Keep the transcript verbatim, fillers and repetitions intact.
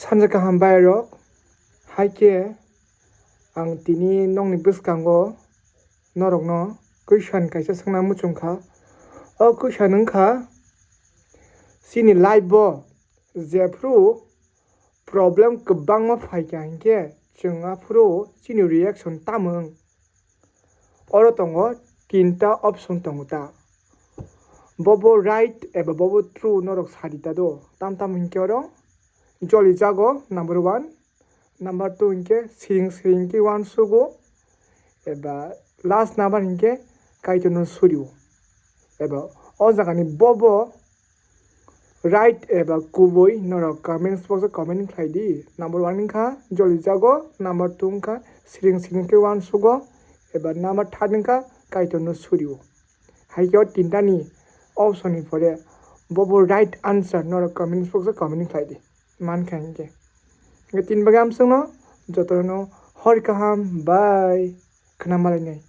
Sanja kaham bai rok, hai khe ang tini nokni bwskango norokno question kaisa swngna muchung kha. O question wngkha, chini life o jephru problem kwbangma phaikha hinkhe chwng aphuru chini reaction tamo wng? Oro tongo tinta option tongo ta. Bobo right eba bobo true norok sadi ta do. Tam tam hinkhe oro joli jago number one, number two hinkhe siring siring khe uansugo, eba last number hinkhe Kaitorno surio. Eba o jagani bobo right eba kubui norok comments box o comment khlai di. Number one wngkha joli jago, number two wngkha siring siring khe uansugo, eba number third wngkha Kaitorno surio. Hai khe o tintani option ni pore bobo right answer norok comments box o comment khlai di. Mankha hinkhe. Hinkhe tini bagwi amsongno jotono hor kaham bai khna malainai.